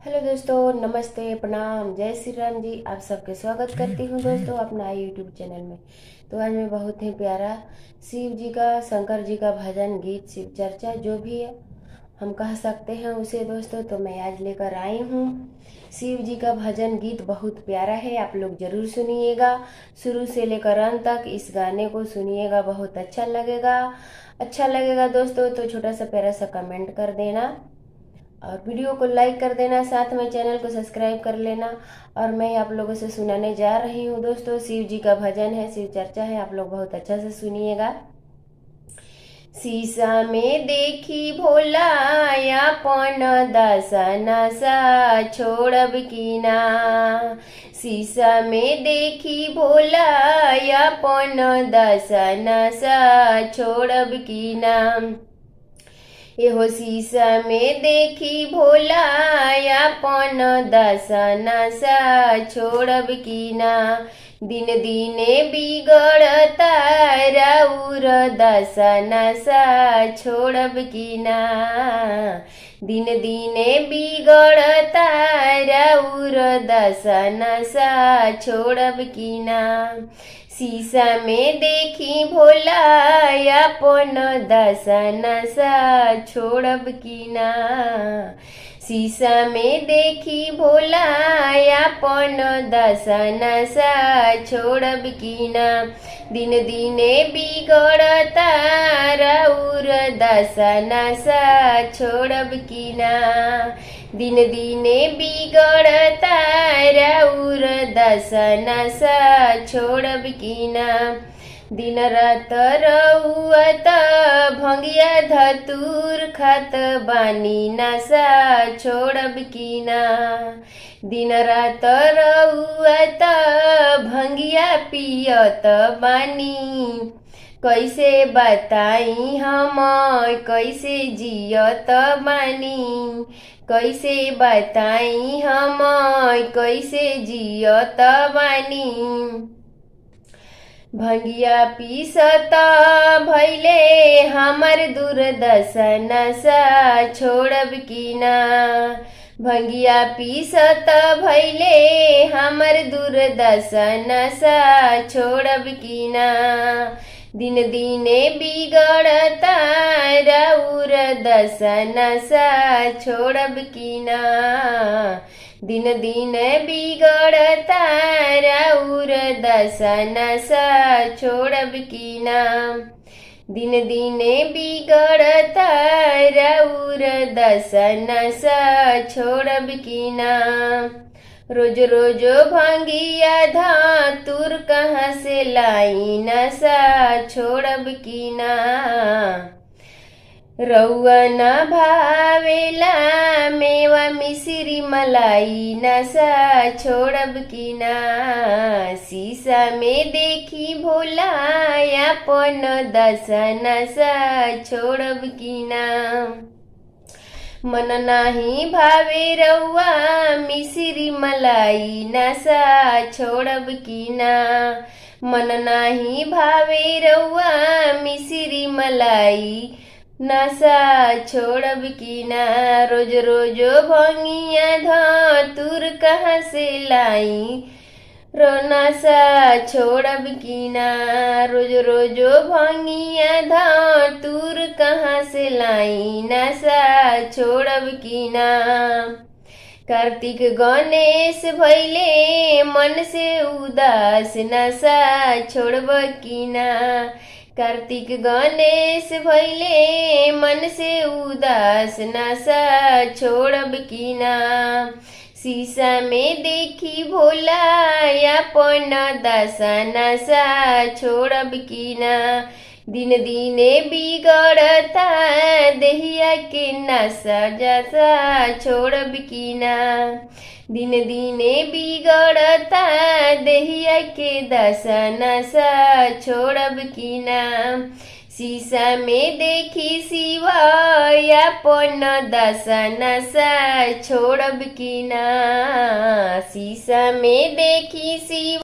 Hello दोस्तों, नमस्ते, प्रणाम, जय श्री राम जी। आप सबके स्वागत करती हूँ दोस्तों अपना यूट्यूब चैनल में। तो आज मैं बहुत ही प्यारा शिव जी का, शंकर जी का भजन गीत, शिव चर्चा जो भी है हम कह सकते हैं उसे दोस्तों, तो मैं आज लेकर आई हूँ शिव जी का भजन गीत। बहुत प्यारा है, आप लोग ज़रूर सुनिएगा। शुरू से लेकर अंत तक इस गाने को सुनिएगा, बहुत अच्छा लगेगा। अच्छा लगेगा दोस्तों तो छोटा सा प्यारा सा कमेंट कर देना और वीडियो को लाइक कर देना, साथ में चैनल को सब्सक्राइब कर लेना। और मैं आप लोगों से सुनाने जा रही हूँ दोस्तों, शिव जी का भजन है, शिव चर्चा है, आप लोग बहुत अच्छा से सुनिएगा। शीशा में देखी भोला अपन दशा नशा छोड़ब की ना। शीशा में देखी भोला अपन दशा नशा छोड़ब की ना। एहो शीशा में देखी भोला अपन दशा नशा छोड़ब की ना। दिन दिने बिगड़ता राउर दशा नशा छोड़ब की ना। दिन दिने बिगड़ता राउर दशा नशा छोड़ब की ना। शीशा में देखी भोला अपन दशा नशा छोड़ब की ना। शीशा में देखी भोला अपन दशा नशा छोड़ब की ना। दिन दिने बिगड़ता राउर दशा नशा छोड़ब की ना। दिन दिने बिगड़ता राउर दशा नशा छोड़ब की ना। दिन रात रउआ त भंगिया धतूर खात बानी नशा छोड़ब की ना। दिन रात रउआ त भंगिया पियत बानी, कैसे बताई हम कैसे जियत बानी। कैसे बताई हम कैसे जियत बानी। भंगिया पीसत भैले हमर दुर्दशा नशा छोड़ब की ना। भंगिया पीसत भैले हमर दुर्दशा नशा छोड़ब की ना। दिन दिने बिगड़ता राउर दशा नशा छोड़ब की ना। दिन दिन बिगड़ता राउर दशा नशा छोड़ब की ना। दिन दिने बिगड़ता राउर दशा नशा छोड़ब की ना। रोज रोज भंगिया धातुर कहाँ से लाई नशा छोड़ब की ना। रउआ न भावेला मेवा मिश्री मलाई नशा छोड़ब की ना। शीशा में देखी भोला अपन दशा नशा छोड़ब की ना। मन नाही भावे रउआ मिश्री मलाई नशा छोड़ब की ना। मन नाही भावे रउआ मिश्री मलाई नशा छोड़ब की ना। रोज रोज भंगिया धतूर कहाँ से लाई रो नशा छोड़ब की ना। रोज रोज भंगिया धतूर कहाँ से लाई नशा छोड़ब की ना। कार्तिक गणेश भैले मन से उदास नशा छोड़ब की ना। कार्तिक गणेश भैले मन से उदास नशा छोड़ब की ना। शीशा में देखी भोला अपन दशा नशा छोड़ब की ना। दिन दिने बिगड़ता देहिया के नशा जशा छोड़ब की ना। दिन दिने बिगड़ता देहिया के दशा नशा छोड़ब की ना। शीशा में देखी शिव अपन दशा नशा छोड़ब की ना। शीशा में देखी शिव।